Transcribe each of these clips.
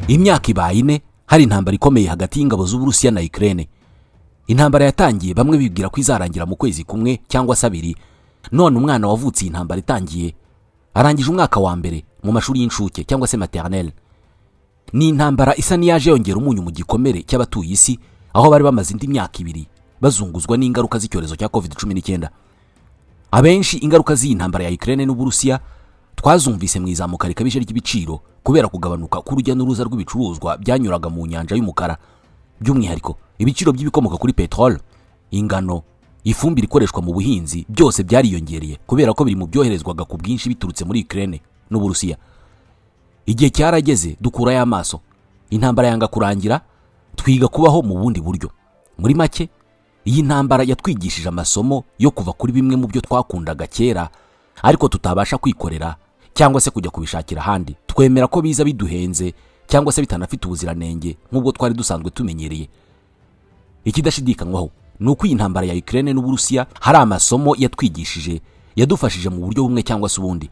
Imyaka ibaye 4 hari intambara ikomeye hagati y'ingabo z'Uburusiya na Ukraine. Intambara yatangiye bamwe bibwira ko izarangira mu kwezi kumwe cyangwa se abiri. None umwana wavutse iyi ntambara itangiye arangije umwaka wa mbere mu mashuri y'incuke cyangwa se maternelle. Ni intambara isa n'iyaje yongera umunyu mu gikomere cy'abatuye isi, aho bari bamaze indi myaka 2 bazunguzwa n'ingaruka z'icyorezo cya COVID-19. Abenshi ingaruka z'iyi ntambara ya Ukraine n'Uburusiya twazumvise mu izamuka rikabije ry'ibiciro kubera kugabanuka k'urujya n'uruza rw'ibicuruzwa byanyuraga mu nyanja y'umukara. By'umwihariko ibiciro by'ibikomoka kuri peteroli, ingano, ifumbire ikoreshwa mu buhinzi byose byariyongereye kubera ko biri mu byoherezwaga ku bwinshi biturutse muri Ukraine n'Uburusiya. Igihe cyarageze dukurayo amaso, intambara yanga kurangira, twiga kubaho mu bundi buryo. Muri make iyi ntambara yatwigishije amasomo yo kuva kuri bimwe mu byo twakundaga kera ariko tutabasha kwikorera cyangwa se kujya kubishakira ahandi, twemera ko biza biduhenze cyangwa se bitanafite ubuziranenge nk'ubwo twari dusanzwe tumenyereye. Ikidashidikanywaho ni uko iyi ntambara ya Ukraine n'Uburusiya hari amasomo yatwigishije, yadufashije mu buryo bumwe cyangwa se ubundi.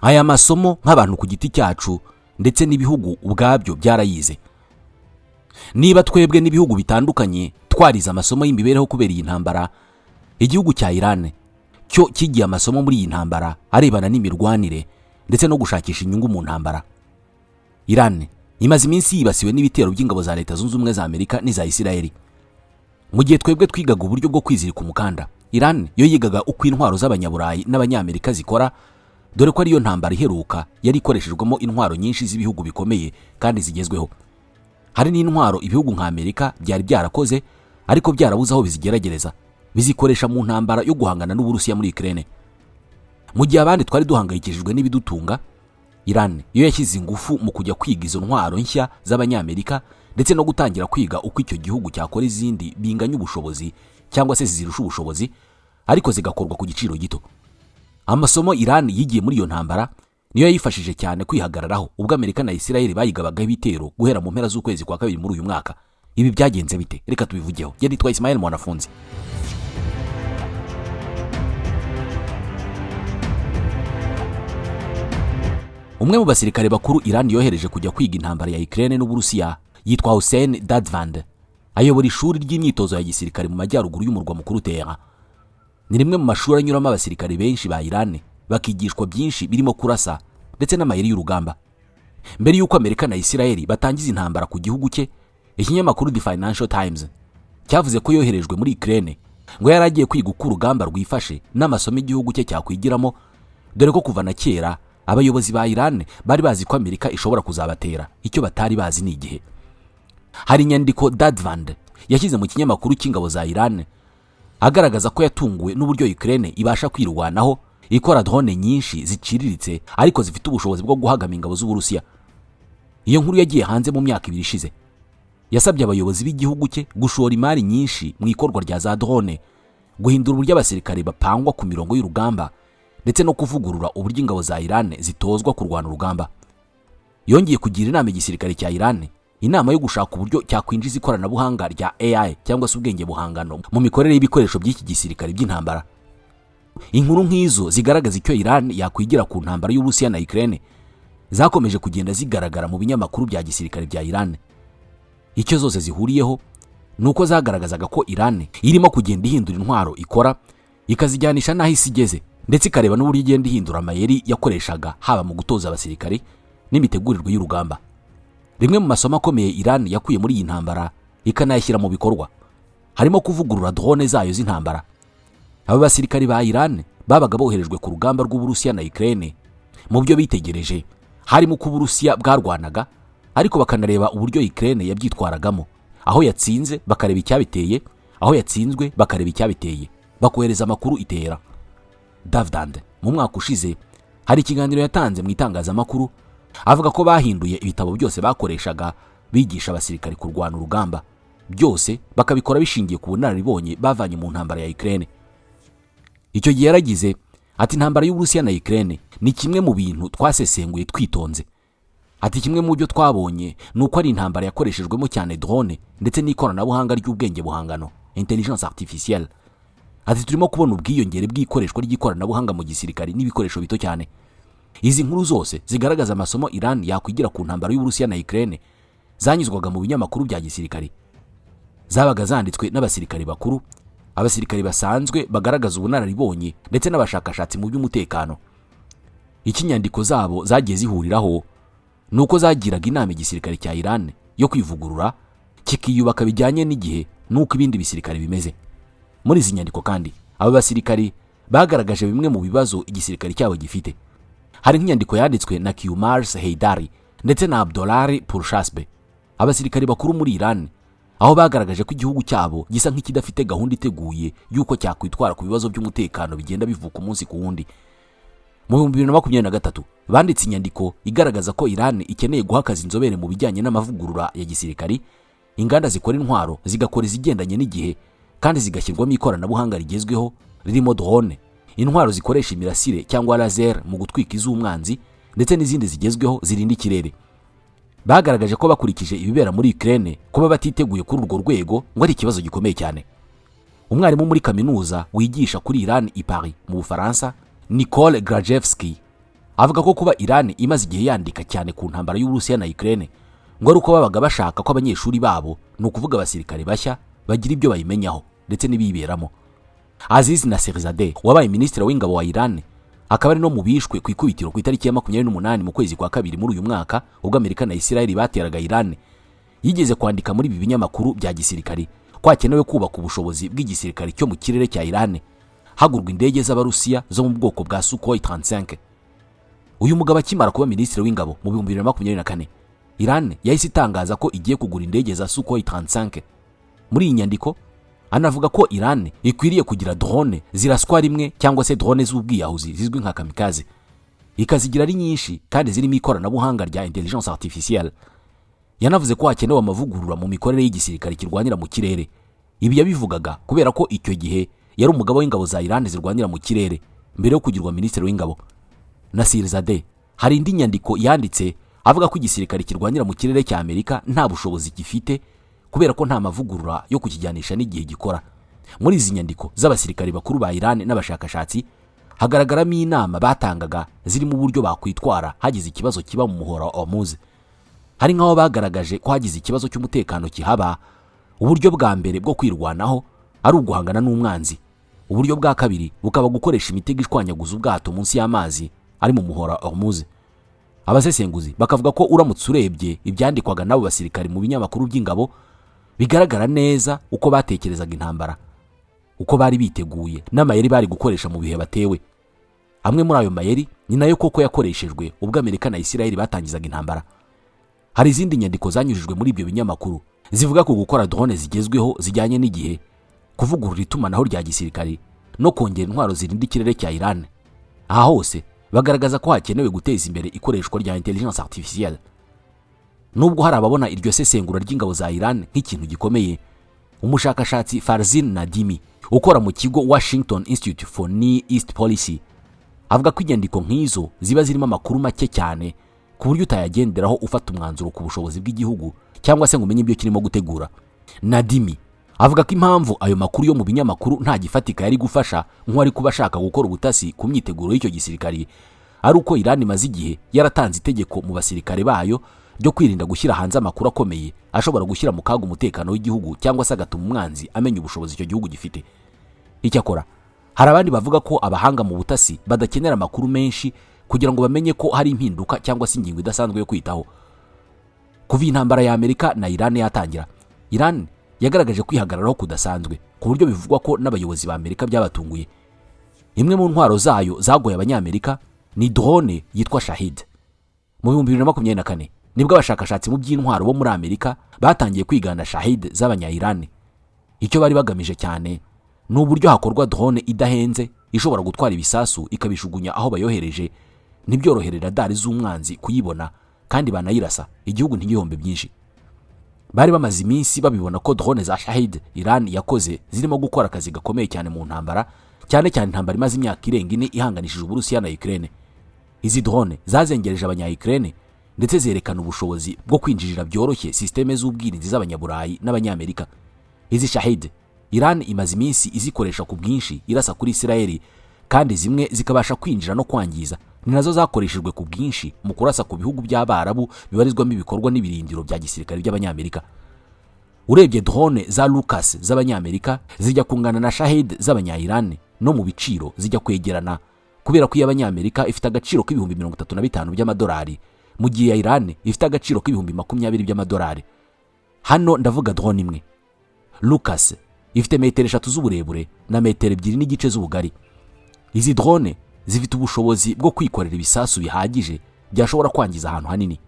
Aya masomo nk'abantu ku giti cyacu ndetse n'ibihugu ubwabyo byarayize. Niba twebwe n'ibihugu bitandukanye twarize amasomo y'imibereho kubera iyi ntambara, igihugu cya Iran cyo kigiye amasomo muri iyi ntambara arebana n'imirwanire ndetse no gushakisha inyungu mu ntambara. Iran imaze iminsi yibasiwe n'ibitero by'ingabo za Leta Zunze Ubumwe za Amerika n'iza Isirayeli. Mu gihe twebwe twigaga uburyo bwo kwizirika umukanda, Iran yo yigaga uko intwaro z'abanyaburayi n'abanyamerika zikora, dore ko ariyo ntambara iheruka yari ikoreshejwemo intwaro nyinshi z'ibihugu bikomeye kandi zigezweho. Hari n'intwaro ibihugu nka Amerika byari byarakoze ariko byarabuze aho bizigeragereza, bizikoresha mu ntambara yo guhangana n'Uburusiya muri Ukraine. Mu gihe abandi twari duhangayikishijwe n'ibidutunga, Iran yo yashyize ingufu mu kujya kwiga izo ntwaro nshya z'abanyamerika ndetse no gutangira kwiga uko icyo gihugu cyakora izindi binganya ubushobozi cyangwa se zizirusha ubushobozi ariko zigakorwa ku giciro gito. Amasomo Iran yigiye muri iyo ntambara niyo yayifashije cyane kwihagararaho ubwo Amerika na Isirayeli bayigabagaho ibitero guhera mu mpera z'ukwezi kwa kabiri muri uyu mwaka. Ibi byagenze bite? Reka tubivugeho. Njye nitwa Ismael Mwanafunzi. Umwe mu basirikare bakuru Iran yohereje kujya kwiga intambara ya Ukraine n'Uburusiya yitwa Hossein Dadvand. Ayobora ishuri ry'imyitozo ya gisirikare mu majyaruguru y'umurwa mukuru Tehran. Ni rimwe mu mashuri anyuramo abasirikare benshi ba Iran bakigishwa byinshi birimo kurasa ndetse n'amayeri y'urugamba. Mbere y'uko Amerika na Isirayeli batangiza intambara ku gihugu cye, ikinyamakuru The Financial Times cyavuze ko yoherejwe muri Ukraine ngo yari agiye kwiga uko urugamba rwifashe n'amasomo igihugu cye cyakwigiramo, dore ko kuva na kera abayobozi ba Iran bari bazi ko Amerika ishobora kuzabatera, icyo batari bazi ni igihe. Hari inyandiko Dadvand yashyize mu kinyamakuru cy'ingabo za Iran agaragaza ko yatunguwe n'uburyo Ukraine ibasha kwirwanaho ikora drone nyinshi ziciriritse ariko zifite ubushobozi bwo guhagama ingabo z'Uburusiya. Iyo nkuru yagiye hanze mu myaka 2 ishize. Yasabye abayobozi b'igihugu cye gushora imari nyinshi mu ikorwa rya za drone, guhindura uburyo abasirikare bapangwa ku mirongo y'urugamba ndetse no kuvugurura uburyo ingabo za Iran zitozwa kurwana urugamba. Yongeye kugira inama igisirikare cya Iran inama yo gushaka uburyo cyakwinjiza ikoranabuhanga rya AI cyangwa se ubwenge buhangano mu mikorere y'ibikoresho by'iki gisirikare by'intambara. Inkuru nk'izo zigaragaza icyo Iran yakwigira ku ntambara y'Uburusiya na Ukraine zakomeje kugenda zigaragara mu binyamakuru bya gisirikare bya Iran. Icyo zose zihuriyeho ni uko zagaragazaga ko Iran irimo kugenda ihindura intwaro ikora ikazijyanisha n'aho isi igeze, ndetse ikareba n'uburyo igenda ihindura amayeri yakoreshaga haba mu gutoza abasirikare n'imitegurirwe y'urugamba. Rimwe mu masomo akomeye Iran yakuye muri iyi ntambara ikanayashyira mu bikorwa harimo kuvugurura drone zayo z'intambara. Aba basirikari ba Iran babaga boherejwe ku rugamba rw'Uburusiya na Ukraine. Mu byo bitegereje harimo uko Uburusiya bwarwanaga, ariko bakanareba uburyo Ukraine yabyitwaragamo. Aho yatsinze bakareba icyabiteye, aho yatsinzwe bakareba icyabiteye, bakohereza amakuru itera. Davdand mu mwaka ushize hari ikiganiro yatanze mu itangazamakuru avuga ko bahinduye ibitabo byose bakoreshaga bigisha abasirikare kurwana urugamba, byose bakabikora bishingiye ku bunararibonye bavanye mu ntambara ya Ukraine. Icyo gihe yaragize ati intambara y'Uburusiya na Ukraine ni kimwe mu bintu twasesenguye twitonze. Ati kimwe mu byo twabonye ni uko ari intambara yakoreshejwemo cyane drone ndetse n'ikoranabuhanga ry'ubwenge buhangano, intelligence artificielle. Ati turimo kubona ubwiyongere bw'ikoreshwa ry'ikoranabuhanga mu gisirikare n'ibikoresho bito cyane. Izi nkuru zose zigaragaza amasomo Iran yakwigira ku ntambara y'Uburusiya na Ukraine Zanyuzwaga mu binyamakuru bya gisirikare, zabaga zanditswe n'abasirikare bakuru, abasirikare basanzwe bagaragaza ubunararibonye, ndetse n'abashakashatsi mu by'umutekano. Icyo inyandiko zabo zagiye zihuriraho ni uko zagiraga inama igisirikare cya Iran yo kwivugurura, kikiyubaka bijyanye n'igihe n'uko ibindi bisirikare bimeze. Muri izi nyandiko kandi, aba basirikari bagaragaje bimwe mu bibazo igisirikare cyabo gifite. Hari nk'inyandiko yanditswe na Kiumars Heydari ndetse na Abdollah Pourchasbe, abasirikari bakuru muri Iran, aho bagaragaje ko igihugu cyabo gisa nk'ikidafite gahunda iteguye y'uko cyakwitwara ku bibazo by'umutekano bigenda bivuka umunsi ku wundi. Mu 2023 banditse inyandiko igaragaza ko Iran ikeneye guha akazi inzobere mu bijyanye n'amavugurura ya gisirikari, inganda zikora intwaro zigakora izigendanye n'igihe kandi zigashyirwamo ikoranabuhanga rigezweho ririmo drone, intwaro zikoresha imirasire cyangwa laser mu gutwika iz'umwanzi, ndetse n'izindi zigezweho zirinda ikirere. Bagaragaje ko bakurikije ibibera muri Ukraine, kuba batiteguye kuri urwo rwego ngo ari ikibazo gikomeye cyane. Umwarimu muri kaminuza wigisha kuri Iran i Paris mu Bufaransa, Nicole Grajewski, avuga ko kuba Iran imaze igihe yandika cyane ku ntambara y'Uburusiya na Ukraine ngo ari uko babaga bashaka ko abanyeshuri babo, ni ukuvuga abasirikare bashya, bagira ibyo bayimenyaho ndetse n'ibiyiberamo. Aziz Nasirzadeh, wabaye minisitiri w'ingabo wa Iran, akaba ari no mu bishwe ku ikubitiro ku itariki ya 28 mu kwezi kwa kabiri muri uyu mwaka, ubwo Amerika na Israel bateraga Iran, yigeze kwandika muri ibi binyamakuru bya gisirikari ko hakenewe kubaka ubushobozi bw'igisirikare cyo mu kirere cya Iran, hagurwa indege z'Abarusiya zo mu bwoko bwa Sukhoi 35. Uyu mugabo akimara kuba minisitiri w'ingabo mu 2024, Iran yahise itangaza ko igiye kugura indege za Sukhoi 35. Muri iyi nyandiko anavuga ko Iran ikwiriye kugira drone ziraswa rimwe cyangwa se drone z'ubwiyahuzi zizwi nka kamikaze, ikazigira ari nyinshi kandi zirimo ikoranabuhanga rya intelligence artificielle. Yanavuze ko hakenewe amavugurura mu mikorere y'igisirikare kirwanira mu kirere. Ibi yabivugaga kubera ko icyo gihe yari umugaba w'ingabo za Iran zirwanira mu kirere mbere yo kugirwa minisitiri w'ingabo. Nasirzadeh hari indi nyandiko yanditse avuga ko igisirikare kirwanira mu kirere cya Amerika nta bushobozi gifite kubera ko nta mavugurura yo kukijyanisha n'igihe gikora. Muri izi nyandiko z'abasirikari bakuru ba Iran n'abashakashatsi hagaragaramo inama batangaga zirimo uburyo bakwitwara hagize ikibazo kiba mu muhora wa Hormuz. Hari nk'aho bagaragaje ko hagize ikibazo cy'umutekano kihaba, uburyo bwa mbere bwo kwirwanaho ari uguhangana n'umwanzi, uburyo bwa kabiri bukaba gukoresha imitego ishwanyaguza ubwato munsi y'amazi ari mu muhora wa Hormuz. Abasesenguzi bakavuga ko uramutse urebye ibyandikwaga n'abo basirikari mu binyamakuru by'ingabo, bigaragara neza uko batekerezaga intambara, uko bari biteguye n'amayeri bari gukoresha mu bihe batewe. Amwe muri ayo mayeri ni nayo koko yakoreshejwe ubwo Amerika na Isirayeli batangizaga intambara. Hari izindi nyandiko zanyujijwe muri ibyo binyamakuru zivuga ku gukora drone zigezweho zijyanye n'igihe, kuvugurura itumanaho rya gisirikari no kongera intwaro zirinda ikirere cya Iran. Aha hose bagaragaza ko hakenewe guteza imbere ikoreshwa rya intelligence artificielle. Nubwo hari ababona iryo sesengura ry'ingabo za Iran nk'ikintu gikomeye, umushakashatsi Farzin Nadimi ukora mu kigo Washington Institute for Near East Policy avuga ko inyandiko nk'izo ziba zirimo amakuru make cyane ku buryo utayagenderaho ufata umwanzuro ku bushobozi bw'igihugu cyangwa se ngo umenye ibyo kirimo gutegura. Nadimi avuga ko impamvu ayo makuru yo mu binyamakuru nta gifatika yari gufasha nk'uwari kuba ashaka gukora ubutasi ku myiteguro y'icyo gisirikari ari uko Iran imaze igihe yaratanze itegeko mu basirikare bayo ryo kwirinda gushyira hanze amakuru akomeye ashobora gushyira mu kaga umutekano w'igihugu cyangwa se agatuma umwanzi amenya ubushobozi icyo gihugu gifite. Icyakora hari abandi bavuga ko abahanga mu butasi badakenera amakuru menshi kugira ngo bamenye ko hari impinduka cyangwa se ingingo idasanzwe yo kwitaho. Kuva iyi ntambara ya Amerika na Iran yatangira, Iran yagaragaje kwihagararaho kudasanzwe ku buryo bivugwa ko n'abayobozi ba Amerika byabatunguye. Imwe mu ntwaro zayo zagoye Abanyamerika ni drone yitwa Shahid. Mu 2024 nibwo abashakashatsi mu by'intwaro bo muri Amerika batangiye kwigana Shahid z'Abanya-Iran. Icyo bari bagamije cyane ni uburyo hakorwa drone idahenze ishobora gutwara ibisasu ikabishugunya aho bayohereje, ntibyorohere radari z'umwanzi kuyibona, kandi banayirasa igihugu ntigihombe byinshi. Bari bamaze iminsi babibona ko drone za Shahid Iran yakoze zirimo gukora akazi gakomeye cyane mu ntambara, cyane cyane intambara imaze imyaka irenga 4 ihanganishije Uburusiya na Ukraine. Izi drone zazengereje abanya Ukraine ndetse zerekana ubushobozi bwo kwinjirira byoroshye sisiteme z'ubwirinzi z'Abanyaburayi n'Abanyamerika. Izi Shahid Iran imaze iminsi izikoresha ku bwinshi irasa kuri Isirayeli Kandi zimwe zikabasha kwinjira no kwangiza. Ni nazo zakoreshejwe ku bwinshi mu kurasa ku bihugu by'Abarabu bibarizwamo ibikorwa n'ibirindiro bya gisirikare by'Abanyamerika. Urebye, drone za Lucas z'Abanyamerika zijya kungana na Shahid z'Abanya-Iran, no mu biciro zijya kwegerana, kubera ko iy'Abanyamerika ifite agaciro k'35,000 by'amadolari, mu gihe iya Iran ifite agaciro k'20,000 by'amadolari. Hano ndavuga drone imwe. Lucas ifite metero 3 z'uburebure na metero 2.5 z'ubugari. Izi drone zifite ubushobozi bwo kwikorera ibisasu bihagije byashobora kwangiza ahantu hanini.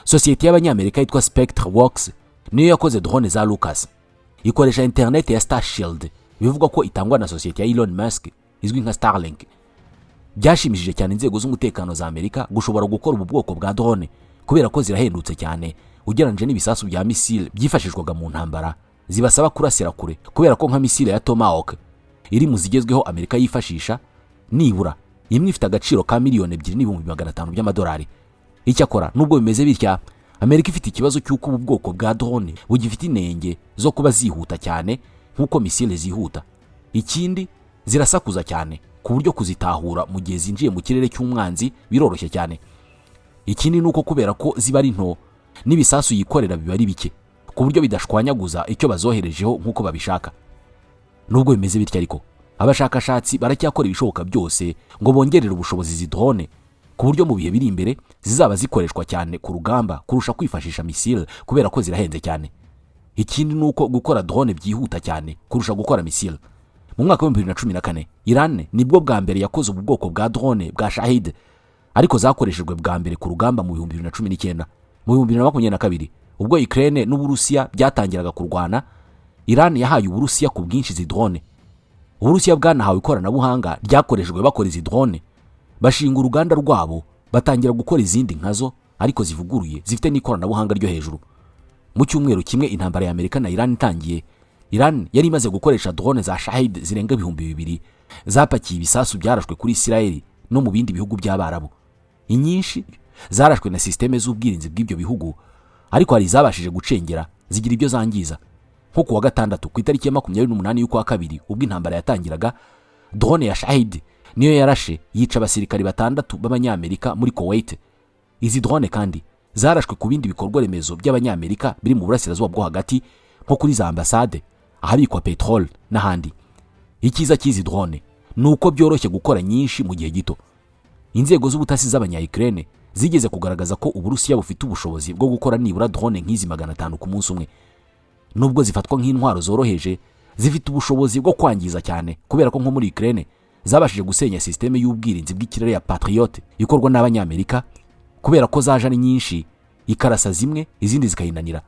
Sosiyete y'Abanyamerika yitwa Spectre Works niyo yakoze drone za Lucas. Ikoresha interineti ya Starshield, bivugwa ko itangwa na sosiyete ya Elon Musk izwi nka Starlink. Byashimishije cyane inzego z'umutekano za Amerika gushobora gukora ubu bwoko bwa drone, kubera ko zirahendutse cyane ugereranyije n'ibisasu bya misile byifashishwaga mu ntambara zibasaba kurasira kure, kubera ko nka misile ya Tomahawk iri mu zigezweho Amerika yifashisha, nibura imwe ifite agaciro ka 2,500,000 by'amadolari. Icyakora nubwo bimeze bitya, Amerika ifite ikibazo cy'uko ubu bwoko bwa drone bugifite inenge zo kuba zihuta cyane nk'uko misile zihuta. Ikindi, zirasakuza cyane ku buryo kuzitahura mu gihe zinjiye mu kirere cy'umwanzi biroroshye cyane. Ikindi ni uko kubera ko ziba ari nto, n'ibisasu yikorera biba ari bike ku buryo bidashwanyaguza icyo bazoherejeho nk'uko babishaka. Nubwo bimeze bityo ariko, abashakashatsi baracyakora ibishoboka byose ngo bongerere ubushobozi izi drone, ku buryo mu bihe biri imbere zizaba zikoreshwa cyane ku rugamba kurusha kwifashisha misile, kubera ko zirahenze cyane. Ikindi ni uko gukora drone byihuta cyane kurusha gukora misile. Mu mwaka wa 2014, Iran nibwo bwa mbere yakoze ubu bwoko bwa drone bwa Shahid, ariko zakoreshejwe bwa mbere ku rugamba mu 2019. Mu 2022, ubwo Ukraine n'Uburusiya byatangiraga kurwana, Iran yahaye Uburusiya ku bwinshi izi drone. Uburusiya bwanahawe ikoranabuhanga ryakoreshejwe bakora izi drone, bashinga uruganda rwabo, batangira gukora izindi nkazo ariko zivuguruye, zifite n'ikoranabuhanga ryo hejuru. Mu cyumweru kimwe intambara ya Amerika na Iran itangiye, Iran yari imaze gukoresha drone za Shahid zirenga 2000 zapakiye ibisasu byarashwe kuri Isirayeli no mu bindi bihugu by'Abarabu. Inyinshi zarashwe na sisiteme z'ubwirinzi bw'ibyo bihugu, ariko hari izabashije gucengera zigira ibyo zangiza. Nko ku wa gatandatu, ku itariki ya 28 y'ukwa kabiri, ubwo intambara yatangiraga, drone ya Shahid niyo yarashe yica abasirikari batandatu b'Abanyamerika muri Kuwait. Izi drone kandi zarashwe ku bindi bikorwa remezo by'Abanyamerika biri mu Burasirazuba bwo Hagati, nko kuri za ambasade, ahabikwa peteroli n'ahandi. Icyiza cy'izi drone ni uko byoroshye gukora nyinshi mu gihe gito. Inzego z'ubutasi z'Abanya-Ukraine zigeze kugaragaza ko Uburusiya bufite ubushobozi bwo gukora nibura drone nk'izi 500 ku munsi umwe. Nubwo zifatwa nk'intwaro zoroheje, zifite ubushobozi bwo kwangiza cyane, kubera ko nko muri Ukraine zabashije gusenya sisiteme y'ubwirinzi bw'ikirere ya Patriot ikorwa n'Abanyamerika, kubera ko zaje ari nyinshi ikarasa zimwe, izindi zikayinanira.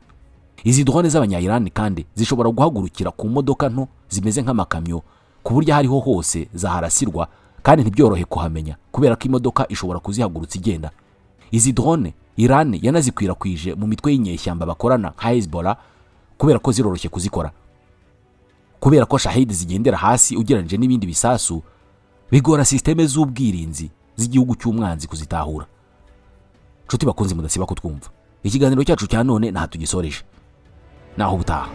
Izi drone z'Abanya-Iran kandi zishobora guhagurukira ku modoka nto zimeze nk'amakamyo, ku buryo aho ariho hose zaharasirwa kandi ntibyorohe kuhamenya, kubera ko imodoka ishobora kuzihagurutsa igenda. Izi drone Iran yanazikwirakwije mu mitwe y'inyeshyamba bakorana nka Hezbollah, kubera ko ziroroshye kuzikora. Kubera ko Shahid zigendera hasi ugereranyije n'ibindi bisasu, bigora sisiteme z'ubwirinzi z'igihugu cy'umwanzi kuzitahura. Nshuti bakunze mudasiba kutwumva, ikiganiro cyacu cya none ntaha tugisoreje, naho ubutaha.